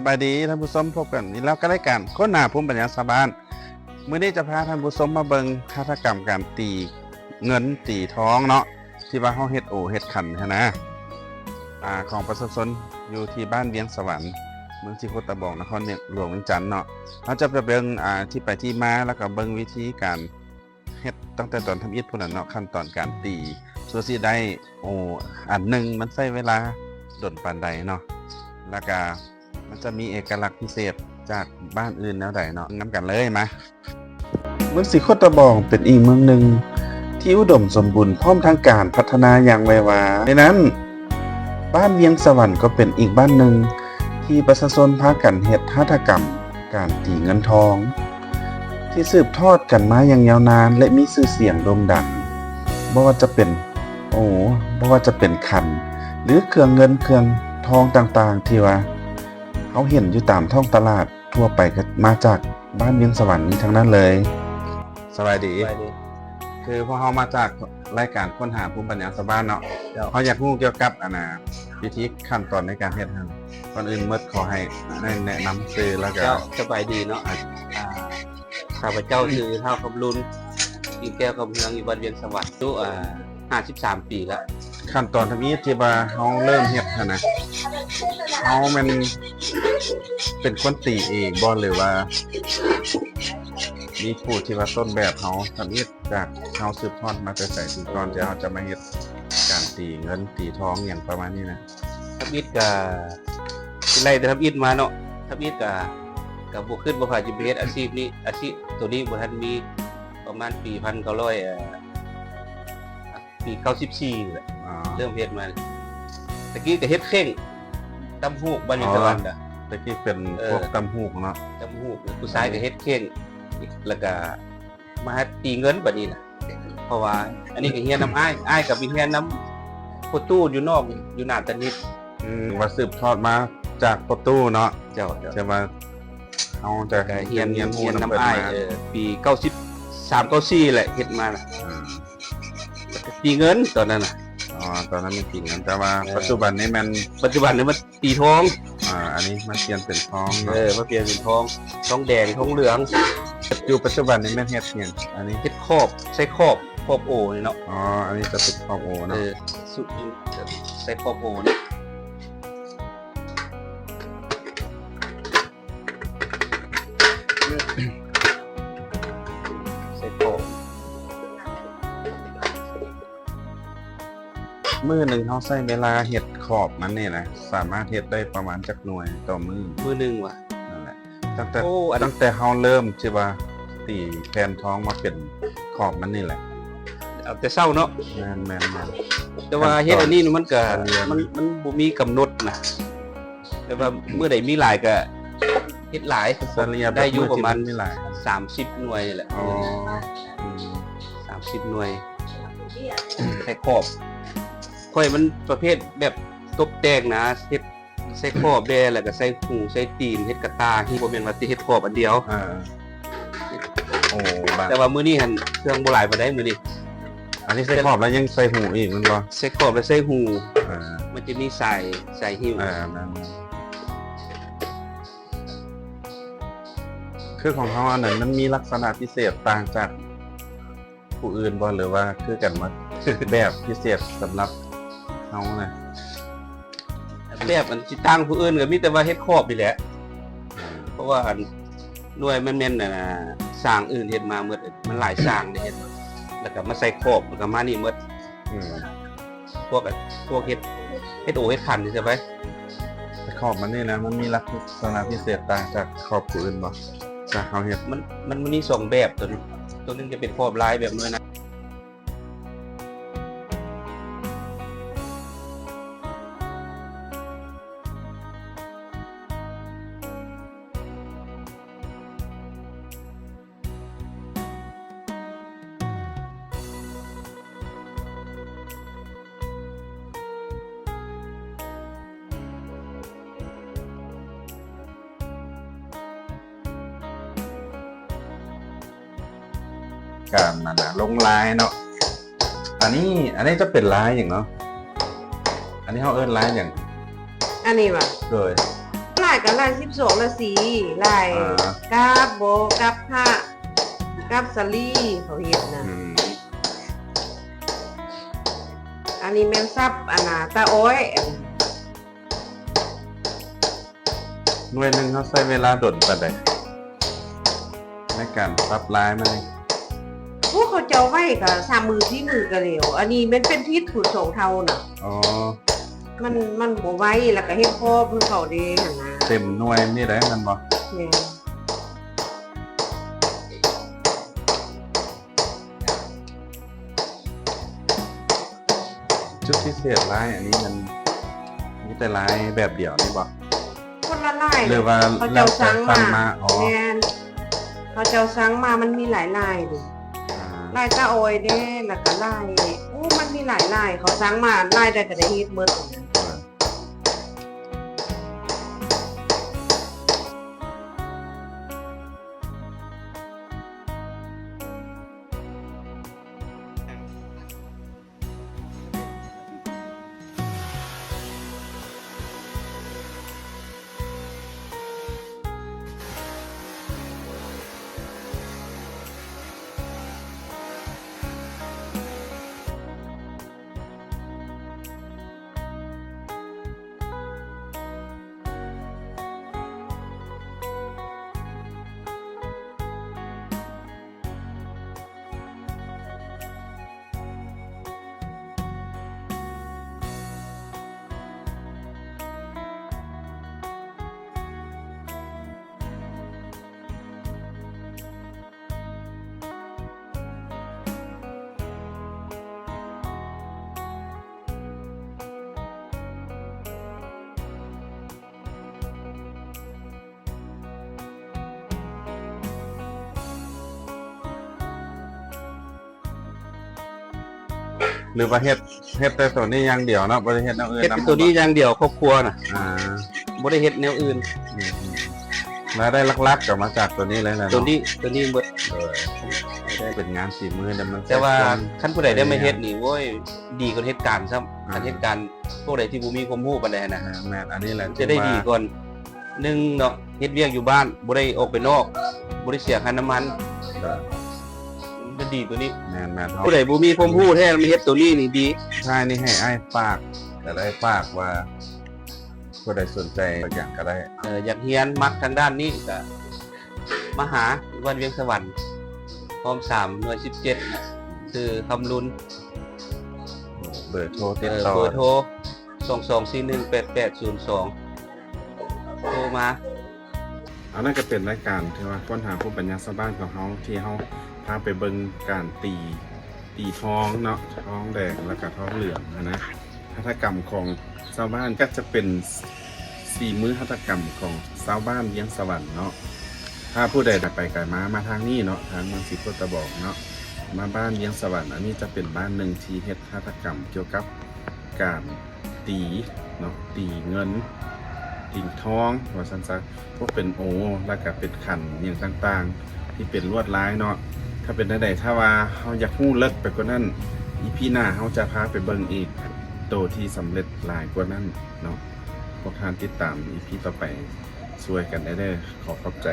ສະບາຍດີທ່ານຜູ້ຊົມ, ພົບກັນອີກແລ້ວກັບລາຍການຄົ້ນຫາພູມປັນຍາຊາວບ້ານ. ມື້ນີ້ຈະພາທ່ານຜູ້ຊົມມາເບິ່ງຫັດຖະກຳການຕີເງິນຕີທອງເນາະ ທີ່ວ່າເຮົາເຮັດໂອເຮັດຂັນຫັ້ນນະ ອາ ຂອງປະຊາຊົນຢູ່ທີ່ບ້ານວຽງສະຫວັນ ເມືອງສີໂຄດຕະບອງ ນະຄອນຫຼວງວຽງຈັນເນາະ. ເຮົາຈະໄປເບິ່ງ ອາ ທີ່ໄປທີ່ມາ ແລ້ວກໍເບິ່ງວິທີການ ເຮັດຕັ້ງແຕ່ຕອນທຳອິດພຸ້ນນະເນາະ, ຂັ້ນຕອນການຕີ ຊົ່ວຊິໄດ້ໂອອັນໜຶ່ງ ມັນໃຊ້ເວລາດົນປານໃດເນາະ ແລ້ວກະມັນຈະມີເອກະລັກພິເສດຈາກບ້ານອື່ນແນວໃດເນາະ, ນຳກັນເລີຍມາ. ເມືອງສີໂຄດຕະບອງເປັນອີກເມືອງໜຶ່ງທີ່ອຸດົມສົມບູນພ້ອມທາງການພັດທະນາຢ່າງໄວວາ. ໃນນັ້ນ ບ້ານວຽງສະຫວັນກໍເປັນອີກບ້ານໜຶ່ງທີ່ປະຊາຊົນພາກັນເຮັດຫັດຖະກຳ ການຕີເງິນທອງ ທີ່ສືບທອດກັນມາຢ່າງຍາວນານ ແລະ ມີຊື່ສຽງໂດ່ງດັງ, ບໍ່ວ່າຈະເປັນໂອ ບໍ່ວ່າຈະເປັນຂັນ ຫຼື ເຄື່ອງເງິນເຄື່ອງທອງຕ່າງໆ ທີ່ວ່າເຮົາເຫັນຢູ່ຕາມທ້ອງຕະຫຼາດທົ່ວໄປ ກໍມາຈາກບ້ານວຽງສະຫວັນນີ້ທັງນັ້ນເລີຍ. ສະບາຍດີ. ສະບາຍດີ. ຄືພວກເຮົາມາຈາກລາຍການຄົ້ນຫາພູມປັນຍາຊາວບ້ານເນາະ. ເຈົ້າ. ເຮົາຢາກຮູ້ກ່ຽວກັບ ອັນນ່າ ວິທີຂັ້ນຕອນໃນການເຮັດຫັ້ນ. ກ່ອນອື່ນໝົດ ຂໍໃຫ້ແນະນຳຊື່ ແລ້ວກໍ ເຈົ້າ ສະບາຍດີເນາະ. ອ່າ ອ່າ ຂ້າພະເຈົ້າຊື່ທ້າວຄຳລຸນ ຢູ່ແກ້ວຄຳເຮືອງ ຢູ່ບ້ານວຽງສະຫວັນ ອາຍຸ ອ່າ ຫ້າສິບສາມປີລະ. ຂັ້ນຕອນທຳອິດທີ່ວ່າເຮົາເລີ່ມເຮັດຫັ້ນນະ ເຮົາແມ່ນເປັນຄົນຕີເອງບໍ່ ຫຼືວ່າມີຜູ້ທີ່ວ່າຕົ້ນແບບເຮົາທຳອິດ ຈາກເຮົາສືບທອດມາແຕ່ໃສ ຄືກ່ອນທີ່ເຮົາຈະມາເຮັດການຕີເງິນຕີທອງຫຍັງປະມານນີ້ນະ? ທຳອິດກະ ໄລ່ແຕ່ທຳອິດມາເນາະ. ທຳອິດກະ ກະບໍ່ຄິດວ່າຂ້ອຍຈະໄປເຮັດອາຊີບນີ້ ອາຊີບໂຕນີ້ບໍ່ທັນມີ ປະມານປີພັນເກົ້າຮ້ອຍ ເອີ ປີເກົ້າສິບສີ່ແຫຼະ ອໍ ເລີ່ມເຮັດມາ. ຕະກີ້ກະເຮັດເຄັ່ງ ຕຳຫູກ ບ້ານວຽງສະຫວັນ. ອໍ ຕະກີ້ເປັນ ເອີ ພວກຕຳຫູກເນາະ. ຕຳຫູກ ຜູ້ຊາຍກະເຮັດເຄັ່ງ ແລ້ວກະ ມາຫັດຕີເງິນບາດນີ້ນະ ເພາະວ່າອັນນີ້ກໍຮຽນນຳອ້າຍ ອ້າຍກໍໄປຮຽນນຳພໍ່ຕູ້ຢູ່ນອກ ຢູ່ໜ້າຕານິດ. ອືມ ວ່າສືບທອດມາຈາກພໍ່ຕູ້ເນາະ. ເຈົ້າ ເຈົ້າ ແຕ່ວ່າເຮົາຈະ ແລ້ວກໍຮຽນ ຮຽນ ຮຽນນຳອ້າຍ ເອີ ປີເກົ້າສິບສາມ ເກົ້າສິບສີ່ແຫຼະ ເຮັດມານະ. ອືມ ແລ້ວກໍຕີເງິນຕອນນັ້ນນະ. ອໍ ຕອນນັ້ນແມ່ນຕີເງິນ ແຕ່ວ່າ ເອີ ປັດຈຸບັນນີ້ແມ່ນ ປັດຈຸບັນນີ້ມັນ ຕີທອງ. ອ່າ ອັນນີ້ມາປ່ຽນເປັນທອງເນາະ. ເອີ ມາປ່ຽນເປັນທອງ ທອງແດງ ທອງເຫຼືອງ. ປັດຈຸບັນນີ້ແມ່ນເຮັດຫຍັງ? ອັນນີ້ເຮັດຂອບ ໃສ່ຂອບ ຂອບໂອນີ້ເນາະ. ອໍ ອັນນີ້ຈະເປັນຂອບໂອເນາະ. ເອີ ສຸດ ໃສ່ຂອບໂອນີ້ ໃສ່ຂອບ. ມື້ໜຶ່ງເຮົາໃຊ້ເວລາເຮັດຂອບມັນນີ້ນະ ສາມາດເຮັດໄດ້ປະມານຈັກໜ່ວຍຕໍ່ມື້? ມື້ໜຶ່ງຫວາ? ນັ້ນແຫຼະ ຕັ້ງແຕ່ ໂອ້ ອັນ ຕັ້ງແຕ່ເຮົາເລີ່ມທີ່ວ່າຕີແຜ່ນທອງມາເປັນຂອບມັນນີ້ແຫຼະ. ເອົາແຕ່ເຊົ້າເນາະ? ແມ່ນໆໆ. ແຕ່ວ່າເຮັດອັນນີ້ມັນກະ ມັນ ມັນບໍ່ມີກຳນົດນະ. ແຕ່ວ່າມື້ໃດມີຫຼາຍກະເຮັດຫຼາຍ ສະເລ່ຍໄດ້ຢູ່ປະມານສາມສິບໜ່ວຍນີ້ແຫຼະ. ອໍ ອືມ ສາມສິບໜ່ວຍ ໃສ່ຂອບ. ຂ້ອຍມັນປະເພດແບບຕົບແຕ່ງນະ ເຮັດໃສ່ຂອບແດ່ ແລ້ວກະໃສ່ຫູໃສ່ຕີນ ເຮັດກະຕ່າ ທີ່ບໍ່ແມ່ນວ່າຊິເຮັດຂອບອັນດຽວ. ເອີ ໂອ້ ແຕ່ວ່າມື້ນີ້ຫັ້ນເຄື່ອງບໍ່ຫຼາຍປານໃດມື້ນີ້. ອັນນີ້ໃສ່ຂອບແລ້ວຍັງໃສ່ຫູອີກແມ່ນບໍ່? ໃສ່ຂອບແລ້ວໃສ່ຫູ. ເອີ ມັນຈະມີສາຍ ສາຍຫິ້ວ. ເອີ ແມ່ນໆ. ຄືຂອງເຮົາອັນນັ້ນມັນມີລັກສະນະພິເສດຕ່າງຈາກຜູ້ອື່ນບໍ່ ຫຼືວ່າຄືກັນໝົດ? ແບບພິເສດສຳລັບເຮົານະ. ແບບອັນຊິຕ່າງຜູ້ອື່ນກໍມີແຕ່ວ່າເຮັດຂອບນີ້ແຫຼະ. ເພາະວ່າອັນ ໜ່ວຍມັນແມ່ນ ອ່າ ຊ່າງອື່ນເຮັດມາໝົດ ມັນຫຼາຍຊ່າງໄດ້ເຮັດ ແລ້ວກໍມາໃສ່ຂອບ ແລ້ວກໍມານີ້ໝົດ. ອືມ ພວກ ພວກເຮັດ ເຮັດໂອເຮັດຂັນນີ້ຊະໄປ. ແຕ່ຂອບມັນນີ້ນະ ມັນມີລັກສະນະພິເສດຕ່າງຈາກຂອບຜູ້ອື່ນບໍ່? ຈາກເຮົາເຮັດ ມັນ ມັນມີສອງແບບ. ໂຕນີ້ ໂຕໜຶ່ງຈະເປັນຂອບລາຍແບບໜ່ວຍນະ. ການ ອັນນ່າ ລົງລາຍເນາະ. ອັນນີ້ ອັນນີ້ຈະເປັນລາຍຫຍັງເນາະ? ອັນນີ້ເຮົາເອີ້ນລາຍຫຍັງ? ອັນນີ້ຫວາ? ໂດຍ ລ ລາຍກໍລາຍສິບສອງລາສີ ລາຍ ອ່າ ກັບບໍ່ ກັບພະ ກັບສາລີ ເຂົາເຮັດນະ ອືມ ອັນນີ້ແມ່ນສັບ ອັນນ່າ ຕາອ້ອຍ ອັນ ໜ່ວຍໜຶ່ງເຮົາໃຊ້ເວລາດົນປານໃດ ໃນການສັບລາຍມັນນີ້? ໂອ້ ເຂົາເຈົ້າໄວກໍສາມມື້ສີ່ມື້ກໍແລ້ວ ອັນນີ້ແມ່ນເປັນທິດພຸ້ນສອງເທົ່ານະ ອໍ ມັນ ມັນບໍ່ໄວ ແລ້ວກໍເຮັດຂອບໃຫ້ເຂົາເດ້ຫັ້ນນະ ເຕັມໜ່ວຍນີ້ໄດ໋ແມ່ນບໍ່? ແມ່ນ. ຈຸດພິເສດລາຍອັນນີ້ມັນມີແຕ່ລາຍແບບດຽວນີ້ບໍ່? ຄົນລະລາຍ ຫຼືວ່າເຂົາເຈົ້າສັ່ງມາ ແລ້ວແຕ່ສັ່ງມາ ອໍ ແມ່ນ ເຂົາເຈົ້າສັ່ງມາ ມັນມີຫຼາຍລາຍເດ້ ອ່າ ລາຍຕາອ້ອຍເດ້ ແລ້ວກໍລາຍ ໂອ້ ມັນມີຫຼາຍລາຍ ເຂົາສັ່ງມາລາຍໃດກໍໄດ້ເຮັດໝົດ. ຫຼືວ່າເຮັດ ເຮັດແຕ່ໂຕນີ້ຢ່າງດຽວເນາະ ບໍ່ໄດ້ເຮັດແນວອື່ນນຳ ເຮັດແຕ່ໂຕນີ້ຢ່າງດຽວ ຄອບຄົວນະ ອ່າ ບໍ່ໄດ້ເຮັດແນວອື່ນ ອືມ ລາຍໄດ້ຫຼັກໆກໍມາຈາກໂຕນີ້ເລີຍແຫຼະເນາະ ໂຕນີ້ ໂຕນີ້ເບິດ ໂດຍ ເປັນງານຝີມື ແຕ່ວ່າຄັນຜູ້ໃດໄດ້ມາເຮັດນີ້ ໂອ້ຍ ດີກວ່າເຮັດການຊ້ຳ ອ່າ ຄັນເຮັດການ ພວກໃດທີ່ບໍ່ມີຄວາມຮູ້ປານໃດຫັ້ນນະ ແມ່ນໆ ອັນນີ້ແຫຼະ ຈະໄດ້ດີກ່ອນ ໜຶ່ງເນາະ ເຮັດວຽກຢູ່ບ້ານ ບໍ່ໄດ້ອອກໄປນອກ ບໍ່ໄດ້ເສຍຄ່ານ້ຳມັນ ກໍ ມັນກໍດີໂຕນີ້ ແມ່ນໆ ເຮົາ ຜູ້ໃດບໍ່ມີຄວາມຮູ້ແທ້ ມາເຮັດໂຕນີ້ນີ້ດີ ທ້າຍນີ້ໃຫ້ອ້າຍຝາກ ກໍໄດ້ຝາກວ່າ ຜູ້ໃດສົນໃຈຫຍັງກໍໄດ້ ເອີ ຢາກຮຽນ ມັກທາງດ້ານນີ້ ກໍມາຫາຢູ່ບ້ານວຽງສະຫວັນ ຫ້ອງສາມ ໜ່ວຍສິບເຈັດ ຊື່ຄຳລຸນ ເບີໂທຕິດຕໍ່ ເອີ ເບີໂທ ສອງສອງສີ່ໜຶ່ງແປດແປດສູນສອງ ໂທມາ. ອັນນັ້ນກໍເປັນລາຍການທີ່ວ່າຄົ້ນຫາພູມປັນຍາຊາວບ້ານຂອງເຮົາ ທີ່ເຮົາພາໄປເບິ່ງການຕີ ຕີທອງເນາະ ທອງແດງ ແລ້ວກໍທອງເຫຼືອງຫັ້ນນະ ຫັດຖະກຳຂອງຊາວບ້ານ ກໍຈະເປັນສີມືຫັດຖະກຳຂອງຊາວບ້ານວຽງສະຫວັນເນາະ. ຖ້າຜູ້ໃດໄກໄປໄກມາ ມາທາງນີ້ເນາະ ທາງເມືອງສີໂຄດຕະບອງເນາະ ມາບ້ານວຽງສະຫວັນ ອັນນີ້ຈະເປັນບ້ານໜຶ່ງທີ່ເຮັດຫັດຖະກຳກ່ຽວກັບການ ຕີເນາະ ຕີເງິນ ຕີທອງວ່າຊັ້ນຊະ ພວກເປັນໂອ ແລ້ວກະເປັນຂັນຫຍັງຕ່າງໆ ທີ່ເປັນລວດລາຍເນາະ. ຖ້າເປັນແນວໃດ ຖ້າວ່າເຮົາຢາກຮູ້ເລິກໄປກວ່ານັ້ນ ອີພີໜ້າເຮົາຈະພາໄປເບິ່ງອີກ ໂຕທີ່ສຳເລັດຫຼາຍກວ່ານັ້ນເນາະ. ພວກທ່ານຕິດຕາມອີພີຕໍ່ໄປຊ່ວຍກັນແດ່ເດີ. ຂໍຂອບໃຈ.